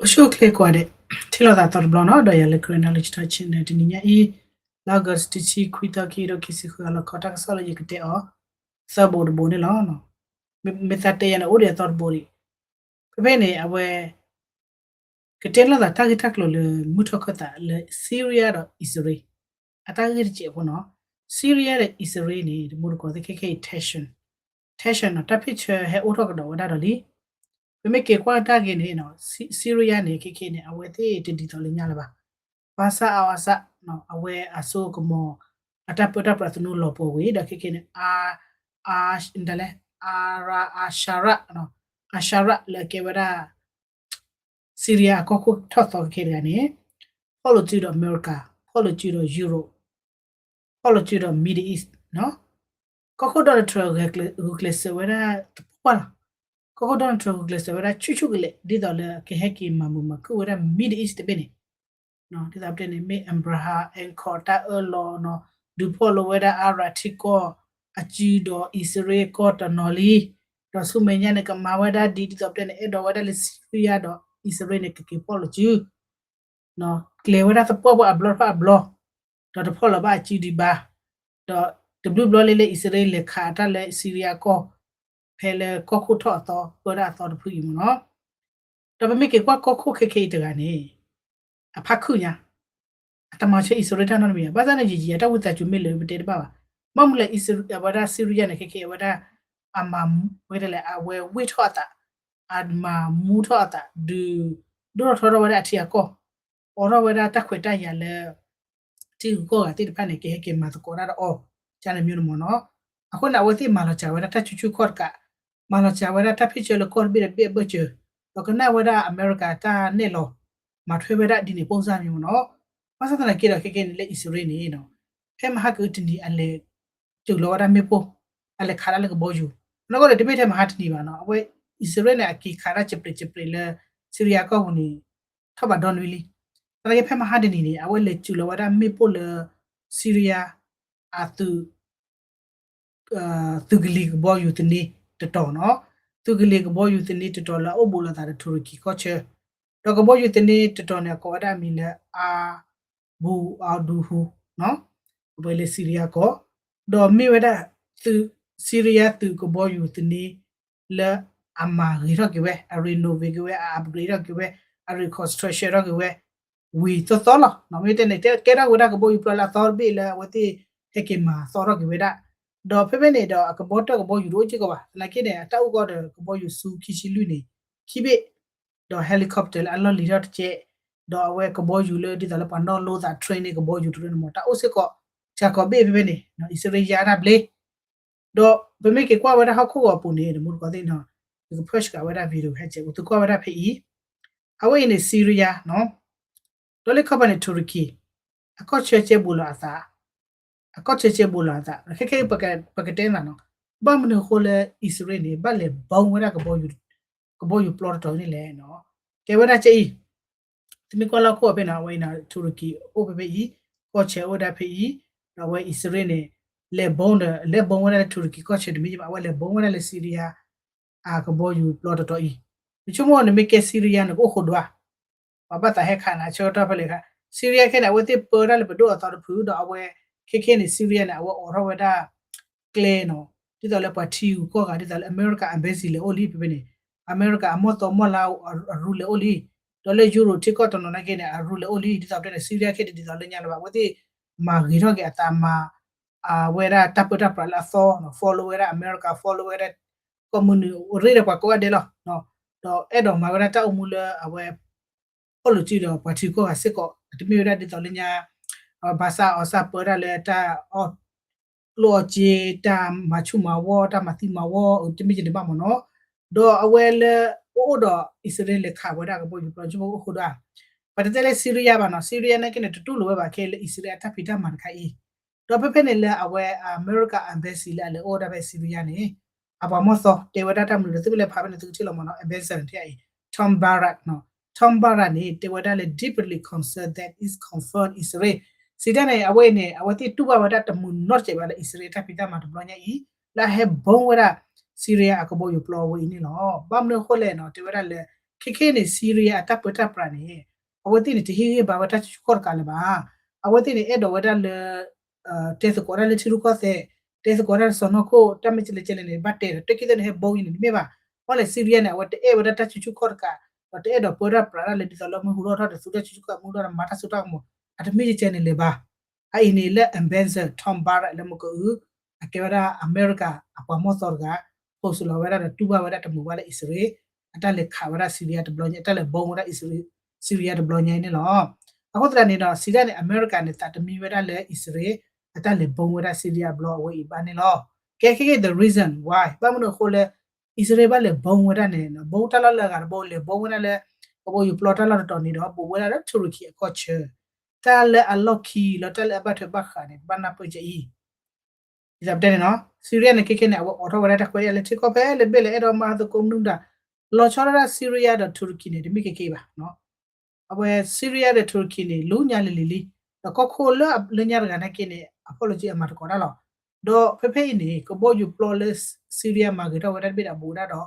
အိၣ်ဆူၣ်အိၣ်ချ့ကိးဂၤဒဲး, ထံၣ်လိာ်သးသီတဘျီနီၤ, ဒီးယၤလၢ Karen Knowledge Talk Channel တနံၤညါအံၤ, လါအီကူး တဆံခွံသီ ခံကထိခံဆံဃု အလီၢ်ခီ တၢ်ကစီၣ်လၢယကတဲအီၤ သၢဘိတဘိန့ၣ်လီၤ. မ့ၢ်သးတဲယၤန့ၣ် အိၣ်ဒီးအသီတဘိဒံး, ဖဲဖဲန့ၣ် အဝဲ ကတဲလိာ်သးတၢ်ဂ့ၢ်တၢ်ကျိၤလၢမုၢ်ထီၣ်ခၢၣ်သးလၢ Syria ဒီးအံၣ်စရ့လး အတၢ်ဂ့ၢ်တစဲးဖိနီၤ. Syria ဒီးအံၣ်စရ့လးန့ၣ် တမူတကိးသ့ၣ်ခဲခဲအံၤ tension, tension နီၤ, တၢ်ဖ့ၣ်ဆၢဟဲအိၣ်ထီၣ်ကဒီးဝဲဒၣ်ဒီးလံ. ပမ့ၢ်က့ၤကွၢ်တၢ်ဂ့ၢ်န့ၣ်နီၤ, Syria န့ၣ် ခဲခဲန့ၣ် အဝဲသ့ၣ်တဒ်သိးလၢညါလၢၤဘၣ်. ဘၣ်ဆၣ် Assad နီၤ, အဝဲအစိကမီၤ အတၢ်ပၢတၢ်ပြးသနူလီၤပှီၢ်ဝံၤဒီး ခဲခဲန့ၣ် အ အ ဒ်လဲၣ် အ အ Assad နီၤ, Assad လၢအကဲဝဲဒၣ် Syria အကီၢ်ခိၣ်ထီၣ်သီခဲခဲတဂၤန့ၣ် ဖီၣ်လိာ်စုဒီး America, ဖီၣ်လိာ်စုဒီး Europe, ဖီၣ်လိာ်စုဒီး Middle East နီၤ. ကီၢ်ခိၣ် Donald Trump ဂုာ်ကျဲးစၢးဝဲဒၣ်သပှၢ်ပှၢ်လီၤ. ကီၢ်ခိၣ် Donald Trump ဂုာ်ကျဲးစၢးဝဲဒၣ်ဆူၣ်ဆူၣ်ကလဲာ် ဒ်သိးလၢကဟဲက့ၤမၤမုာ်မၤခုၣ်ဝဲဒၣ် Middle East တဘ့ၣ်န့ၣ် ဒ်သိးပတဲန့ၣ် မ့ၢ် Abraham Accord တၢ်အၢၣ်လီၤနီၤ, ဒုးဖီၣ်လိာ်ဝဲဒၣ် Iran ထံကီၢ် အစုဒီးအံၣ်စရ့လးကီၢ်တနီၤလံ. ဒီးဆူမဲာ်ညါန့ၣ် ကမၤဝဲဒၣ်ဒ် ဒ်သိးပတဲန့ၣ် အဲၣ်ဒိးဝဲဒၣ်လၢ Syria ဒီးအံၣ်စရ့လးန့ၣ် ကက့ၤဖီၣ်လိာ်စု ကျဲၤဝဲဒၣ်သပှၢ်ပှၢ်အဘျီတဖၣ်အဘျီ, ဒီးတဖီၣ်လီၤဘၣ်အစုဒံးဘၣ်, ဒီးတဘျုးဘျီလၢ လၢအံၣ်စရ့လးလဲၤခးတၢ်လၢ Syria ကီၢ် ဖဲလၢကီၢ်ခိၣ်ထီၣ်အသီ ပၢတၢ်အသီတဖုအံၤမ့ၢ်နီၤ. ဒီးပမ့ၢ်က့ၤကွၢ်ကီၢ်ခိၣ်ခဲခဲအံၤတဂၤန့ၣ် အဖးခုၣ်ညါ, အတမၤဆၢအံၣ်စရ့လးတၢ်နီတမံၤညါ, ဘၣ်ဆၣ်န့ၣ် ယယံာ်အတၢ်ဝံသးစူၤမ့ၢ်လၢပတဲတဘၣ်ဘၣ်. ဘၣ်မနုၤလဲၣ် အဝဲဒၣ် Syria န့ၣ် ခဲခဲအဝဲဒၣ် အမၤ ဝဲဒၣ်လဲၣ် အဝဲဝ့ၢ်ထီၣ်အသး, အမၤမူထီၣ်အသး ဒုး ဒိၣ်ထီၣ်ထီထီၣ်ဝဲဒၣ်အထံအကီၢ်, အိးထီၣ်ဝဲဒၣ်တၢ်ခွဲးတၢ်ယာ်လၢ ထံဂုၤကီၢ်ဂၤသ့ၣ်တဖၣ်န့ၣ် ကဟဲက့ၤမၤသကိးတၢ်ဒီးအီၤ ကန့ၣ်မ့ၢ်န့ၣ်မ့ၢ်နီၤ. အဃိန့ၣ် အဝဲသ့ၣ်မၤလီၤစှၤဝဲဒၣ်တၢ်ဆူၣ်ဆူၣ်ခီၣ်တကး, မၤလီၤစှၤဝဲဒၣ်တၢ်ဖ့ၣ်ဆၢလၢကီၢ်တဘ့ၣ်တဘ့ၣ်အဘၢၣ်စၢၤ, ဒီးကနၣ်ဝဲဒၣ်အမဲရကၤတၢ်နဲၣ်လီၤ မၤထွဲဝဲဒၣ်ဒ်န့ၣ် ပိၢ်စၢ်မ့ၢ်န့ၣ်မ့ၢ်နီၤ. ဘၣ်ဆၣ်သနာ်က့ဒီး ခဲကနံၣ်အံၤလၢအံၣ်စရ့လးန့ၣ် ဖဲမဟါကအုတနံၤအလဲၤ တုၤလီၤဝဲဒၣ်မ့ၣ်ပိၢ်, အလဲၤခးဒၣ်လၢကဘီယူၤ, နီၢ်ကီၢ်ဒီးတမ့ၢ်ထဲမဟါတနံၤဘၣ်နီၤ, အဝဲအံၣ်စရ့လးန့ၣ် အက့ၤခးတၢ်စဲးပြဲးစဲးပြဲးလၢ Syria ကီၢ်ပူၤန့ၣ် ထီၣ်ဘးဒီနွံလံ. သနာ်က့ဖဲမဟါတနံၤန့ၣ် အဝဲလဲၤတုၤလီၤဝဲဒၣ်မ့ၣ်ပိၢ်လၢ Syria အသုး သုးကလံၤကဘီယူၤသန့တတီၤနီၤ, သုးကလံၤကဘီယူၤသန့တတီၤလၢအအိၣ်ဘူးလိာ်သးဒီး ထူရကံကီၢ်ဆၢ, ဒီးကဘီယူၤသန့တတီၤန့ၣ် အကိးဝဲဒၣ်အမံၤလၢ အဘူအဒူဟူ အဝဲလၢ Syria ကီၢ်, ဒီးမ့ၢ်ဝဲဒၣ်သုး Syria သုးကဘီယူၤသန့ လၢအမၤဂ့ၤထီၣ်က့ၤဝဲ, အ renovate က့ၤဝဲ, အ upgrade ထီၣ်က့ၤဝဲ, အ reconstruction ထီၣ်က့ၤဝဲ ဝံၤသီသီလီၤ. မ့ၢ်တဲန့ၣ် ကဲထီၣ်ဝဲဒၣ်ကဘီယူၤပျီလၢအသီတဘ့ၣ်လၢအဝဲသ့ၣ်ဟဲက့ၤမၤသီထီၣ်က့ၤဝဲဒၣ်, ဒီးဖဲဖဲန့ၣ်ဒီး အကဘီတၢၢ်ကဘီယူၤတအိၣ်စ့ၢ်ကီးဘၣ်. သနာ်က့န့ၣ် အတၢ်အိၣ်ကီဒီးကဘီယူၤဆူခံဆံလွံၢ်န့ၣ် ခံဘ့ၣ်, ဒီး helicopter လၢအလီၢ်လံၤထီၣ်တကဲး, ဒီးအဝဲကဘီယူၤလၢဒ်သိးလၢပှၤနီၣ်လိသး train န့ၣ် ကဘီယူၤတရၢန့ၣ်မ့ၢ် တၢ်အိၣ်စ့ၢ်ကီး ဆၢကီးဘ့ၣ်ဖဲဖဲန့ၣ် အံၣ်စရ့လးယါတၢ်ဘျ့ ဒီးပမ့ၢ်က့ၤကွၢ်ဝဲဒၣ်ဟီၣ်ခိၣ်ဂီၤအပူၤန့ၣ် တမူတကိးသ့ၣ်နီၤ, ယကဖၢၣ်စကၤဝဲဒၣ် video ဟဲကဲး ပသုကွၢ်ဝဲဒၣ်ဖဲအံၤ, အဝဲအံၤန့ၣ် Syria နီၤ, ဒီးလၢခီပၤန့ၣ် ထူရကံ, အကီၢ်ဆၢကဲဘူးလိာ်အသး, အကီၢ်ဆၢကဲဘူးလိာ်အသး, ခဲခဲအံၤ ပကတဲနၤနီၤ, ဘၣ်မနုၤအဃိလၢအံၣ်စရ့လးန့ၣ် ဘၣ်လဲၤ bomb ဝဲဒၣ် ကဘီယူၤပျီတတီၤန့ၣ်လဲၣ်နီၤ, ကဲဝဲဒၣ်ကဲအံၤ သုမ့ၢ်ကွၢ်လၢဟီၣ်ခိၣ်အပူၤနီၤ, အဝဲအံၤနီၤ ထူရကံအိၣ်ဖဲဖဲအံၤ, ကီၢ်ဆၢအိၣ်ဝဲဒၣ်ဖဲအံၤ, ဒီးအဝဲအံၣ်စရ့လးန့ၣ် လဲၤ bomb ဒီး လဲၤ bomb ဝဲဒၣ်လၢထူရကံကီၢ်ဆၢတမ့ၢ်ဘၣ်, အဝဲလဲၤ bomb ဝဲဒၣ်လၢ Syria အကဘီယူၤပျီတတီၤအံၤ, နဆိကမိၣ်နမ့ၢ်ကဲ Syria နကအိၣ်ဃိဒွး, ပှၤဘၣ်သးဟဲခးနၤဆၢကတီၢ်ဖဲလဲၣ်ခါ, Syria ခဲန့ၣ် အဝဲသ့ၣ်ပၢတၢ်လၢပဒိၣ်အသီတဖု ဒီးအဝဲခဲခဲန့ၣ် Syria န့ၣ် အဝဲအိးထီၣ်ဝဲဒၣ် ကျဲနီၤ, ဒ်သိးလၢပှၤထံဂုၤကီၢ်ဂၤ ဒ်သိးလၢအမဲရကၤ embassy လဲၤအိၣ်လံဖဲဖဲန့ၣ်, အမဲရကၤအမီၢ်သီမီၢ်လါအရူလဲၤအိၣ်လံ, ဒီးလၢယူရိၤထံကီၢ်တနီၤနီၤက့န့ၣ် အရူလဲၤအိၣ်လံ, ဒ်သိးပတဲန့ၣ် Syria ခဲဒ်သိးလၢညါလၢၤဘၣ်, အဝဲသ့ၣ်မၤဂ့ၤထီၣ်က့ၤအသးမၤ အဝဲဒၣ်တၢ်ပၢတၢ်ပြးလၢအသီ, follow ဝဲဒၣ်အမဲရကၤ follow ဝဲဒၣ် ကီၢ်မုၢ်နုာ်ရ့ဒီးပှၤကိးဂၤဒဲးလီၤ, ဒီးအဲၣ်ဒိးမၤဝဲဒၣ်တၢ်အိၣ်မူလၢအဝဲ ဖီၣ်လိာ်စုဒီးပှၤထံဂုၤကီၢ်ဂၤစ့ၢ်ကီး, တမ့ၢ်ဝဲဒၣ်ဒ်သိးလၢညါ ဘၣ်ဆၣ်အီၤစၢ်ပၢတၢ်လၢတၢ်အီၣ်ကျိၣ်အီၣ်စ့ တၢ်မၤဆူၣ်မၤဝီ တၢ်မၤသံမၤဝီ တမ့ၢ်ယန့ၣ်ဘၣ်မ့ၢ်နီၤ. ဒီးအဝဲလၢအအိၣ်ဒီးအံၣ်စရ့လးလဲၤခးဝဲဒၣ်ကဘီယူၤပျီ ကၠိဖိအိၣ်ဃုာ်ဒီး ပတတဲလၢ Syria ဘၣ်နီၤ, Syria နာ်က့န့ၣ် တတူၢ်လိာ်ဝဲဘၣ်ခဲလၢအံၣ်စရ့လးအတၢ်ဖံးတၢ်မၤတခါအံၤ, ဒီးဖဲဖဲန့ၣ်လၢအဝဲ America embassy လၢအလဲၤအိၣ်ဝဲဒၣ်ဖဲ Syria န့ၣ် အပှၤမီၢ်သီတဲဝဲဒၣ်တၢ်မနုၤဒီး သုမ့ၢ်လဲၤဖးဖဲန့ၣ် သုကထံၣ်လီၤမ့ၢ်နီၤ, ambassador ထဲအံၤ Tom Barrack နီၤ, Tom Barrack န့ၣ် တဲဝဲဒၣ်လၢ deeply concerned that is confirmed အံၣ်စရ့လး စံးတၢ်န့ၣ် အဝဲအံၤန့ၣ် အဝဲသ့ၣ်တူၢ်ဘၣ်ဝဲဒၣ်တမုာ်နီတစဲးဘၣ်လၢအံၣ်စရ့လးတၢ်ဖံးတၢ်မၤတဘျီညါအံၤ လၢအဟဲဘီဝဲဒၣ် Syria အကဘီယူၤပျီအဝဲအံၤန့ၣ်လီၤ. ဘၣ်မနုၤအဃိလဲၣ်နီၤ တဲဝဲဒၣ်လၢ ခဲခဲအံၤန့ၣ် Syria အတၢ်ပၢတၢ်ပြးန့ၣ် အဝဲသ့ၣ်န့ၣ် တဟ့ၣ်ဂံၢ်ဘါဝဲတၢ်စုဆူၣ်ခီၣ်တကးလၢၤဘၣ်. အဝဲသ့ၣ်န့ၣ် အဲၣ်ဒိးဝဲဒၣ်လၢ တဲသကိးတၢ်လၢထံရူၢ်ကီၢ်သဲး, တဲသကိးတၢ်လၢစီၢ်နီၤခိၣ် တၢ်မ့ၢ်ကလဲၤကလဲၤန့ၣ် ဘၣ်တဲဒီး တၢ်ခံသ့ၣ်န့ၣ် ဟဲဘီအံၤန့ၣ် တမ့ၢ်ဘၣ်. အဃိလဲၣ် Syria န့ၣ် အဝဲတအဲၣ်ဝဲဒၣ်တၢ်စုဆူၣ်ခီၣ်တကး, ဒီးတအဲၣ်ဒိးပၢတၢ်ပြးတၢ်လၢဒ်သိးလၢမ့ၢ်ဟူထီၣ်ထီၣ်ဒီးသူတၢ်စုဆူၣ်ခီၣ် မ့ၢ်ဟူထီၣ်ဒီးမၤတၢ်စိတၢ်ကမီၤ အတမ့ၢ်ကကဲန့ၣ်လၢၤဘၣ်. အအံၤန့ၣ်လၢ ambassador Tom Barrack လၢမကအု အကဲဝဲဒၣ်အမဲရကၤအပှၤမီၢ်သီတဂၤ post လီၤဝဲဒၣ်ဒီးတူၢ်ဘၣ်ဝဲဒၣ်တမုာ်ဘၣ်လၢအံၣ်စရ့လး အတၢ်လဲၤခးဝဲဒၣ် Syria တဘျီညါ အတၢ်လဲၤဘီဝဲဒၣ် Syria တဘျီညါအံၤန့ၣ်လီၤ. အဃိသတးန့ၣ်ဒီး စံးတၢ်န့ၣ် အမဲရကၤန့ၣ် သးတမံဝဲဒၣ်လၢအံၣ်စရ့လး အတၢ်လဲၤဘီဝဲဒၣ် Syria အဘျီအဝဲအံၤဘၣ်န့ၣ်လီၤ. ကဲခဲကဲ the reason why ဘၣ်မနုၤအဃိလၢ အံၣ်စရ့လးဘၣ်လဲၤဘီဝဲဒၣ်န့ၣ် ဘီတၢ်လီၢ်လၢအဂၤတဘီ လဲၤဘီဝဲဒၣ်လၢ ကဘီယူၤပျီတၢ်လီၢ်တတီၤန့ၣ်ဒီး ဘူးဝဲဒၣ်လၢ Turkey အကီၢ်ဆၢ တၢ်လၢအလီၢ်ခံလီၤ တၢ်လၢအဘၣ်ထွဲဘၣ်ဃးန့ၣ် ဘၣ်နၢ်ပၢၢ်ကဲအံၤ ဒ်သိးပတဲန့ၣ်နီၤ Syria န့ၣ် ခဲခဲန့ၣ် အဝဲအိးထီၣ်ဝဲဒၣ်တၢ်ခွဲးတၢ်ယာ်လၢထံကီၢ်ဖဲလဲၣ်ဘ့ၣ်လဲၣ် အဲၣ်ဒိးမၤသကိးမနုၤမတၤ လီၤဆီဒၣ်တၢ် Syria ဒီး Turkey န့ၣ် တမ့ၢ်ခဲခဲအံၤဘၣ်. အဝဲ Syria ဒီး Turkey န့ၣ် လၢညါလံၤလံၤလံၤ ဒီးကီၢ်ခိၣ်လၢလၢညါတဂၤနာ်က့န့ၣ် အဖီၣ်လီၤစုအမၤသကိးတၢ်လီၤ. ဒီးဖဲဖဲအံၤန့ၣ် ကဘီယူၤပျီလၢ Syria မၤဂ့ၤထီၣ်ဝဲဒၣ်တဘ့ၣ်ဒီးဘူးဝဲဒၣ်ဒီး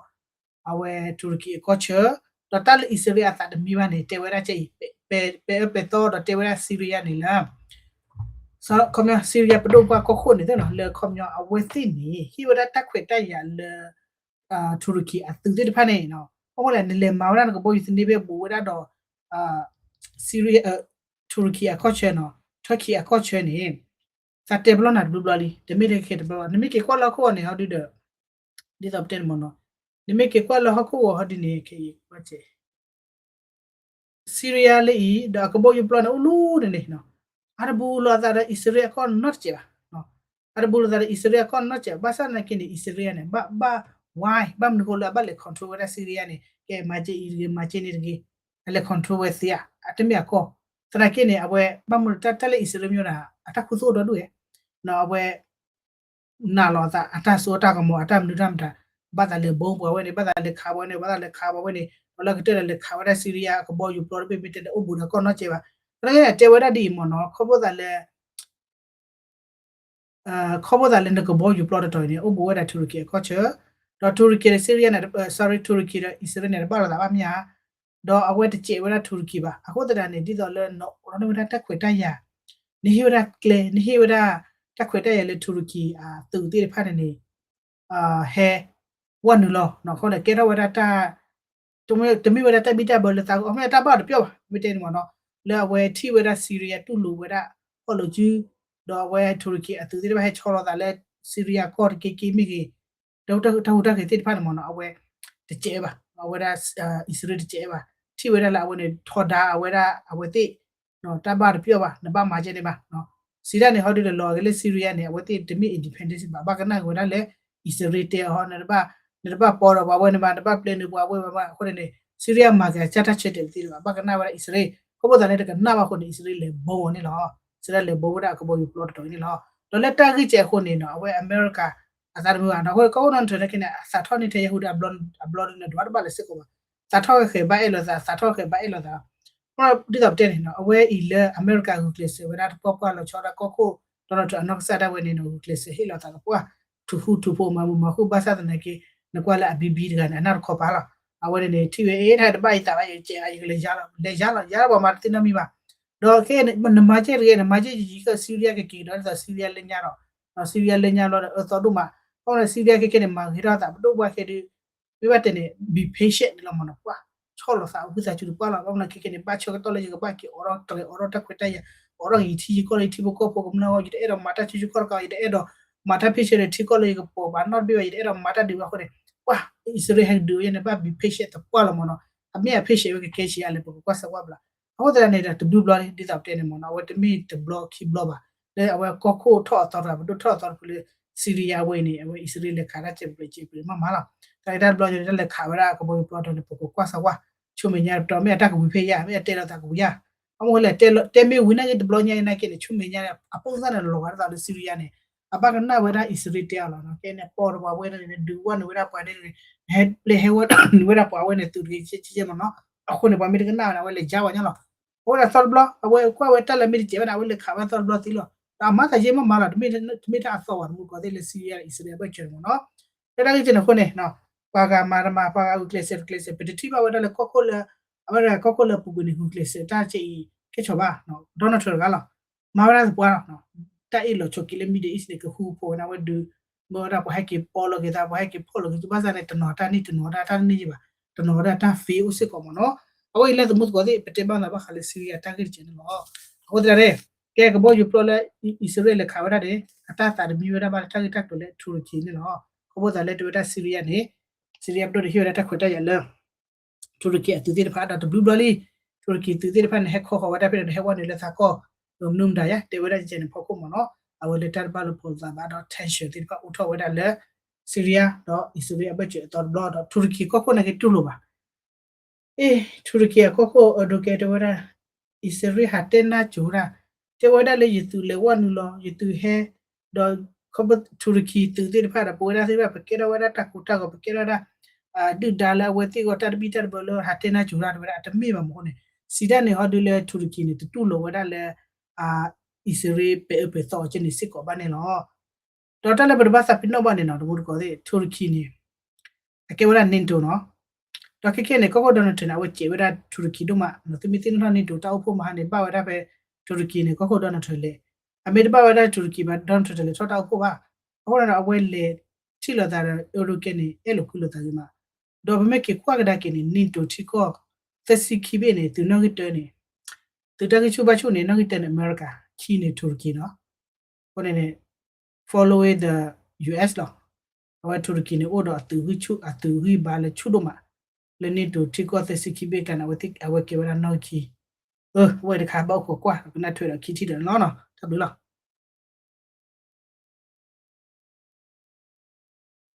အဝဲ Turkey အကီၢ်ဆၢ ဒီးတၢ်လၢအံၣ်စရ့လးအသးတမံဘၣ်န့ၣ် တဲဝဲဒၣ်ကဲအံၤ ပဲအၢပဲသီဒီးတဲဝဲဒၣ် Syria န့ၣ်လၢ ခီပညီ Syria ပဒိၣ်ပှၢ်ကီၢ်ခိၣ်န့ၣ်သ့ၣ်နီၤ လၢခီပညီအဝဲသ့ၣ်န့ၣ် ဟ့ၣ်ဝဲဒၣ်တၢ်ခွဲးတၢ်ယာ်လၢ Turkey အသုးသ့ၣ်တဖၣ်န့ၣ် အဃိလဲၣ် နလဲၤမၤဝဲဒၣ်နကဘီယူၤသန့ဖဲဘူးဝဲဒၣ်ဒီး Syria Turkey အကီၢ်ဆၢနီၤ Turkey အကီၢ်ဆၢန့ၣ် သးတဲပလီၢ်နၤတဘျီဘျီလံ တမ့ၢ်တခ့တဘျီဘျီ နမ့ၢ်က့ၤကွၢ်လၢဟီၣ်ခိၣ်အီၤန့ၣ် ဟီဒုဒီး ဒ်သိးပတဲန့ၣ်မ့ၢ်နီၤ နမ့ၢ်က့ၤကွၢ်လၢဟီၣ်ခိၣ်အီၤဟီဒုန့ၣ် က့ၤကွၢ်ကဲ Syria လၢအံၤ ဒီးအကဘီယူၤပျီန့ၣ် အိၣ်လူန့ၣ်န့ၣ် အတဘူးလိာ်အသးဒီးအံၣ်စရ့လးအကီၢ်နီတစဲးဘၣ်. အတဘူးလိာ်သးဒီးအံၣ်စရ့လးအကီၢ်နီတစဲး ဘၣ်ဆၣ်သနာ်က့န့ၣ် အံၣ်စရ့လးန့ၣ် ဘၣ် ဘၣ် why ဘၣ်မနုၤအဃိလၢအဘၣ်လဲၤ control ဝဲဒၣ် Syria န့ၣ် ကဲမၤကဲအံၤတဂ့ၤ မၤကဲန့ၣ်တဂ့ၤ အလဲၤ control ဝဲသ့ဧါ အတမ့ၢ်အကီၢ် သနာ်က့န့ၣ် အဝဲ ဘၣ်မနုၤတၢ်လၢအံၣ်စရ့လးမ့ၢ်ဒၣ် အတၢ်ခူသူၣ်အိၣ်ဒီဒူၣ်ဝဲ အဝဲ နာ်လီၤအသး အတၢ်စိတၢ်ကမီၤ အတၢ်မနုၤတၢ်မတၤ ဘၣ်သးလဲၤဘီပှၤဝဲန့ၣ် ဘၣ်သးလဲၤခးပှၤဝဲန့ၣ် ဘၣ်သးလဲၤခးပှၤဝဲန့ၣ် ဒီးလၢကတၢၢ်ဒီးလဲၤခးဝဲဒၣ် Syria အကဘီယူၤပျီတဘ့ၣ် မ့ၢ်တဲန့ၣ် အိၣ်ဘူးဒီးကီၢ်နီၢ်ကဲးဘၣ်. သနာ်က့န့ၣ် တဲဝဲဒၣ်ဒ်အံၤမ့ၢ်နီၤ ခီဖျိသးလၢ ခီဖျိသးလၢနကဘီယူၤပျီတတီၤအံၤန့ၣ် အိၣ်ဘူးဝဲဒၣ် Turkey အကီၢ်ဆၢ ဒီး Turkey ဒီး Syria န့ၣ် sorry Turkey ဒီး အံၣ်စရ့လးန့ၣ် တဘၣ်လိာ်သးဘၣ်မ့ၢ်ဧါ ဒီးအဝဲတစဲးဝဲဒၣ် Turkey ဘၣ်. အဃိသတးန့ၣ် ဒ်သိးလၢနအိးထီၣ်န့ၢ်ဝဲဒၣ်တၢ်ခွဲးတၢ်ယာ် နဟ့ၣ်ဝဲဒၣ်ကျဲ နဟ့ၣ်ဝဲဒၣ်တၢ်ခွဲးတၢ်ယာ်လၢ Turkey အသုးသ့ၣ်တဖၣ်န့ၣ်န့ၣ် ဟဲ ဝဲနုာ်လီၤ အဃိန့ၣ် ကဲထီၣ်ဝဲဒၣ်တၢ် တမ့ၢ်ဝဲဒၣ်တၢ်ဘံၣ်တၢ်ဘၢလၢသး အမ့ၢ်တၢ်ဘၣ်တပျီၢ်ဘၣ် မ့ၢ်တဲန့ၣ်မ့ၢ်နီၤ လၢအဝဲထံၣ်ဝဲဒၣ် Syria တူၢ်လိာ်ဝဲဒၣ် ဟီၣ်လိာ်စု ဒီးအဝဲ Turkey အသုးသ့ၣ်တဖၣ်ဟဲဆီလီၤသးလၢ Syria ကီၢ်တက့ၢ်က့ၢ်မ့ၢ်ဂ့ၤ တၢ်ဟူးတၢ်ဂဲၤသ့ၣ်တဖၣ်န့ၣ်မ့ၢ်နီၤ အဝဲ တစဲးဘၣ် အဝဲဒၣ် အံၣ်စရ့လးတစဲးဘၣ် ထံၣ်ဝဲဒၣ်လၢအဝဲန့ၣ် ထီဒါအဝဲဒၣ်အဝဲသ့ၣ် တၢ်ဘၣ်တပျီၢ်ဘၣ် နဘၣ်မၤကဲန့ၣ်ဘၣ် စံးဒၣ်န့ၣ် ဟီဒုဒီးလီၤက့ၤလၢ Syria န့ၣ် အဝဲသ့ၣ်တမ့ၢ် independence ဘၣ် ဘၣ်ကနၣ်က့ၤဝဲဒၣ်လၢ အံၣ်စရ့လးတဲအီၤ နတဘၣ် နတဘၣ်ပီဒီးပှၤဝဲန့ၣ်ဘၣ် နတဘၣ်ပျဲနုာ်ပှၤဝဲဘၣ် အဃိန့ၣ်န့ၣ် Syria မၤက့ၤအတၢ်ဆၢတဲာ်တသ့လၢၤဘၣ် ဘၣ်ကနၣ်ဝဲဒၣ်အံၣ်စရ့လး ခီဖျိသးလၢတကနၣ်ဘၣ်အဃိန့ၣ် အံၣ်စရ့လးလဲၤဘီဝဲန့ၣ်လီၤ စံးဒၣ်လဲၤဘီဝဲဒၣ်အကဘီယူၤပျီတတီၤအံၤန့ၣ်လီၤ ဒီးလၢတၢ်ဂ့ၢ်ကဲအဃိန့ၣ်နီၤ အဝဲအမဲရကၤ အသးတမုာ်ဘၣ်နီၤ အဃိကီၢ်ခိၣ်နီၢ်နထၢၣ်နာ်က့န့ၣ် အသးထီၣ်န့ၢ်ထဲယဟူးဒီးအဘျီဒုးန့ၣ် ဒွးတဘၣ်လၢၤစ့ၢ်ကီးဘၣ် သးထီၣ်ဃဲၤဘၣ်အဲၣ်လိာ်သး သးထီၣ်ဃဲၤဘၣ်အဲၣ်လိာ်သး ဒ်သိးပတဲန့ၣ်နီၤ အဝဲအံၤလၢအမဲရကၤဂုာ်ကျဲးစၢးဝဲဒၣ်တပှၢ်ပှၢ်လီၤဆီဒၣ်ကီၢ်ခိၣ် Donald Trump အနီၢ်ကစၢ်ဒၣ်ဝဲန့ၣ်နီၤ ဂုာ်ကျဲးစၢးဟ့ၣ်လီၤသးသပှၢ် ထူးဃူထူးဖိးမၤမုာ်မၤဃုာ်ဘၣ်ဆၣ်သနာ်က့ နကွၢ်လၢအဘံဘံတဂၤန့ၣ် အနၢ်တခီပၤလီၤ အဝဲန့ၣ်န့ၣ် ထံၣ်ဝဲအ့ၣ် တၢ်တဘၣ်ယသးဘၣ် ယကဲး ယကလဲၤယါလီၤ လဲၤယါလီၤ ယါလီၤပှၤမၤတသ့နီတမံၤဘၣ် ဒီးခဲအံၤန့ၣ် နမၤကဲတဂ့ၤ နမၤကဲယံာ်ယံာ်ဃီ Syria ကက့ၤကဒီးဒ်သိး Syria လၢညါဒီး Syria လၢညါဘျီဒီး အၢသီဒိၣ်မး အဃိန့ၣ် Syria ခဲခဲန့ၣ် မၤဂ့ၤထီၣ်သး ပဒိၣ်ပှၢ်ခဲဒုး မ့ၢ်ဘၣ်တဲန့ၣ် be patient န့ၣ်လီၤမ့ၢ်နီၤ ပှၢ် ဆီၣ်လီၤသးဝံသးစူၤတပှၢ်လီၤ ဘၣ်မနုၤခဲခဲန့ၣ် ဘၣ်ဆၢကတီၢ်လၢယကဘၣ်က့ၤအိးထီၣ်တြဲၤ အိးထီၣ်တၢ်ခွဲးတၢ်ယာ် အိးထီၣ်က့ၤယထံယကီၢ်လၢယထံဖိကီၢ်ဖိကမျၢၢ်အဂီၢ် ယတအဲၣ်ဒိးမၤတၢ်ဆူၣ်ဆူၣ်ခီၣ်တကး ယတအဲၣ်ဒိး မၤတၢ်ဖ့ၣ်ဆၢလၢထံကီၢ်လၢယကပိာ်ဘၣ်နီတဘ့ၣ်ဘၣ် ယတအဲၣ်ဒိးမၤတၢ်ဒံးဘၣ်အဃိန့ၣ် ပှၢ် အံၣ်စရ့လးဟဲကဒုးယဲန့ၣ် ဘၣ် be patient တပှၢ်လီၤမ့ၢ်နီၤ အမ့ၢ်အ patient ဝဲကကဲဆံးအါလဲၣ် ပကကွၢ်စၢၤကွၢ်ဘျး အဃိသတးန့ၣ်ဒီး တဘျုးဘျီလံ ဒ်သိးပတဲန့ၣ်မ့ၢ်နီၤ အဝဲတမ့ၢ်တဘျီခံဘျီဘၣ် လၢအဝဲကီၢ်ခိၣ်ထီၣ်အသီတဂၤ ပဒိၣ်ထီၣ်အသီတဖုလၢ Syria ဝဲအံၤန့ၣ် အဝဲအံၣ်စရ့လးလဲၤခးတၢ်စဲးပျဲးစဲးပျဲးမးမးလီၤ. တၢ်လၢတၢ်တဘျီညါန့ၣ် တၢ်လဲၤခးဝဲဒၣ်ကဘီယူၤပျီဒီးန့ၣ် ပကကွၢ်စၢၤကွၢ် ဆူမဲာ်ညါတတီၤ မ့ၢ်အတၢ်ကဝံၤဖဲယါ မ့ၢ်အတဲလိာ်သးကဝံၤယါ အမ့ၢ်လဲၤတဲမ့ၢ်ဝံၤနာ်က့တဘျီညါအံၤနာ်က့န့ၣ် ဆူမဲာ်ညါန့ၣ် အပိၢ်သၣ်န့ၣ်လီၤဂာ်ဒ်သိးလၢ Syria န့ၣ် အဘၣ်ကနၣ်ဝဲဒၣ်အံၣ်စရ့လးတဲအီၤလီၤနီၤ ကဲန့ၣ် ပိာ်ဒီးပှၤဝဲန့ၣ် ဒုးဝဲနုာ်ဝဲဒၣ်ပှၤန့ၣ် ဟဲပျဲဟဲဝဲနုာ်ဝဲဒၣ်ပှၤဝဲန့ၣ် သုးတဂ့ၤဆ့ဆ့မ့ၢ်နီၤ အဃိန့ၣ် ပှၤမ့ၢ်တကနၣ်ဝဲန့ၣ် အဝဲလဲၤယါဝဲညါလီၤ. အဃိဒီးသီတဘျီ အဝဲကွၢ်ဝဲတၢ်လၢမ့ၢ်တကဲးဘၣ်န့ၣ် အဝဲလဲၤခးဝဲသီတဘျီသ့လီၤ. ဒီးအမၤသးယဲၢ်မးမးလီၤ တမ့ၢ်တၢ်အသီဘၣ် တမူတကိးသ့ၣ်လၢ Syria အံၣ်စရ့လးအဘၢၣ်စၢၤန့ၣ်မ့ၢ်နီၤ လၢတၢ်ဂ့ၢ်ကဲန့ၣ်အဃိန့ၣ် ပှၤဂၤမၤတမၤ ပှၤဂၤဂုာ်ကျဲးစၢးတကျဲးစၢး ပတထံၣ်ဘၣ်ဝဲဒၣ်လၢကီၢ်ခိၣ်လၢ အဝဲဒၣ်ကီၢ်ခိၣ်လၢအပူၤကွံာ်န့ၣ် ဂုာ်ကျဲးစၢးတၢ်ကဲအံၤ ကဲဆီၣ်ဘၣ် Donald Trump တဂၤလီၤ. မၤဝဲဒၣ်သပှၢ်လီၤ. တၢ်အ့ၣ်လိာ်ဆိးက့ၤလၢ Middle East န့ၣ် ကဃူကဖိးဝဲန့ၣ် အဝဲဒုး မ့ၢ်ဝဲဒၣ်ပှၤဟဲက့ၤပိာ်လီၤက့ၤသး ပှၤဟဲက့ၤဖီၣ်လီၤက့ၤ ဘၣ်ဆၣ်န့ၣ် တနီၤတၢ်န့ၢ် တနီၤတၢ်တန့ၢ်ယံၤဘၣ် တနီၤဝဲဒၣ်တၢ် fail အိၣ်စ့ၢ်ကီးမ့ၢ်နီၤ အဝဲအံၤလၢသမူသကိးသ့ၣ် ပတဲဘၣ်သးဘၣ်ဃးလၢ Syria တၢ်ဂ့ၢ်တကဲးန့ၣ်လီၤ. အဃိသတးန့ၣ် ကဲကဘီယူၤပျီလၢ အံၣ်စရ့လးလဲၤခးဝဲဒၣ်န့ၣ် အတၢ်သးတမံဝဲဒၣ်ဘၣ်လၢတၢ်ဂ့ၢ်တၢ်ကျိၤလၢ Turkey န့ၣ်လီၤ. ခီဖျိသးလၢတဲဝဲဒၣ် Syria န့ၣ် Syria ပဒိၣ်န့ၣ်ဟ့ၣ်ဝဲဒၣ်တၢ်ခွဲးတၢ်ယာ်လၢ Turkey အသုးသ့ၣ်တဖၣ်ဒီးတဘျုးဘျီလံ Turkey သုးသ့ၣ်တဖၣ်န့ၣ် ဟဲခီဃီၤဝဲဒၣ်ဖဲန့ၣ် ဟဲဝဲနုာ်လၢသးကီၢ် မနုၤမတၤယါ တဲဝဲဒၣ်ကဲန့ၣ်ဖီခိၣ်မ့ၢ်နီၤ အဝဲလၢတၢ်တဘၣ်လိာ်ဖိးသးဘၣ်ဒီး tension သ့ၣ်တဖၣ်အိၣ်ထီၣ်ဝဲဒၣ်လၢ Syria ဒီးအံၣ်စရ့လးအဘၢၣ်စၢၤအသီတဘျီဒီး Turkey ကီၢ်ခိၣ်န့ၣ်က့တူၢ်လိာ်ဘၣ် အ့ Turkey အကီၢ်ခိၣ် Erdogan တဲဝဲဒၣ် အံၣ်စရ့လးဟးတဲနၢ်ကၠိၤတၢ် တဲဝဲဒၣ်လၢယသုးလဲၤဝဲနုာ်လီၤ ယသုးဟဲ ဒီး Turkey သုးသ့ၣ်တဖၣ်ဒီး ပဝဲဒၣ်သ့ၣ်တဖၣ် ပကဲထီၣ်ဝဲဒၣ်တၢ်ကိၢ်တၢ်ဂီၤ ပကဲထီၣ်ဝဲဒၣ် ဒုၣ်ဒါလၢအဝဲသ့ၣ်အဂီၢ် တၢ်တဘံၣ်တၢ်တဘၢလၢဟးတဲနၢ်ကၠိၤတၢ် တဲဝဲဒၣ် အတမ့ၢ်ဘၣ်မ့ၢ်အဃိန့ၣ် စံးတၢ်န့ၣ်ဟီဒုလၢ Turkey န့ၣ် တတူၢ်လိာ်ဝဲဒၣ်လၢ အံၣ်စရ့လးပဲာ်အၢပဲာ်သီအီၤကဲန့ၣ်စ့ၢ်ကီးဘၣ်န့ၣ်လီၤ. ဒီးတၢ်လၢပတဘၣ်သးပ့ၤနီၣ်ဘၣ်န့ၣ်နီၤ တမူတကိးသ့ၣ် Turkey န့ၣ် အကဲဝဲဒၣ် NATO နီၤ ဒီးခဲခဲန့ၣ် ကီၢ်ခိၣ် Donald Trump န့ၣ် အဝဲစဲးဝဲဒၣ် Turkey ဒိၣ်မး သုမ့ၢ်သ့ၣ်နီၣ်ထီၣ် NATO တၢ်အိၣ်ဖှိၣ်မဟါန့ၣ် ဘၣ်ဝဲဒၣ်ဖဲ Turkey န့ၣ် ကီၢ်ခိၣ် Donald Trump လဲၤ အမ့ၢ်တဘၣ်ဝဲဒၣ် Turkey ဘၣ် Donald Trump တလဲၤထီၣ်တၢ်အိၣ်ဖှိၣ်ဘၣ်. အဃိဒီး အဝဲလဲၤထံၣ်လိာ်သးဒီး Erdogan န့ၣ် အဲၣ်လိာ်ကွံလိာ်သးဂ့ၤမး ဒီးပမ့ၢ်က့ၤကွၢ်ကဒါက့ၤန့ၣ် NATO ထံကီၢ် သၢဆံခံဘ့ၣ်န့ၣ် သုးနီၣ်ဂံၢ်တၢန့ၣ် သုးတၢ်ဂံၢ်ဆူၣ်ဘါဆူၣ်န့ၣ် နီၣ်ဂံၢ်တၢန့ၣ် America ခံန့ၣ် Turkey နီၤ အဃိန့ၣ်န့ၣ် following the U S လီၤ. အဝဲ Turkey န့ၣ် အိၣ်ဒီးအသုးဂံၢ်ဆူၣ် အသုးဂံၢ်ဘါလၢဆူၣ်ဒိၣ်မး လၢ NATO ထံကီၢ်သၢဆံခံဘ့ၣ်ကျါန့ၣ် အဝဲကဲဝဲဒၣ်နီၣ်ဂံၢ်ခံ အဝဲတခါဘၣ်အိၣ်ခိးကွၢ် ကနၣ်ထွဲဒီးခံထံၣ်ဒီးန့ၣ်လီၤ. တၢ်ဘျုးလီၤ.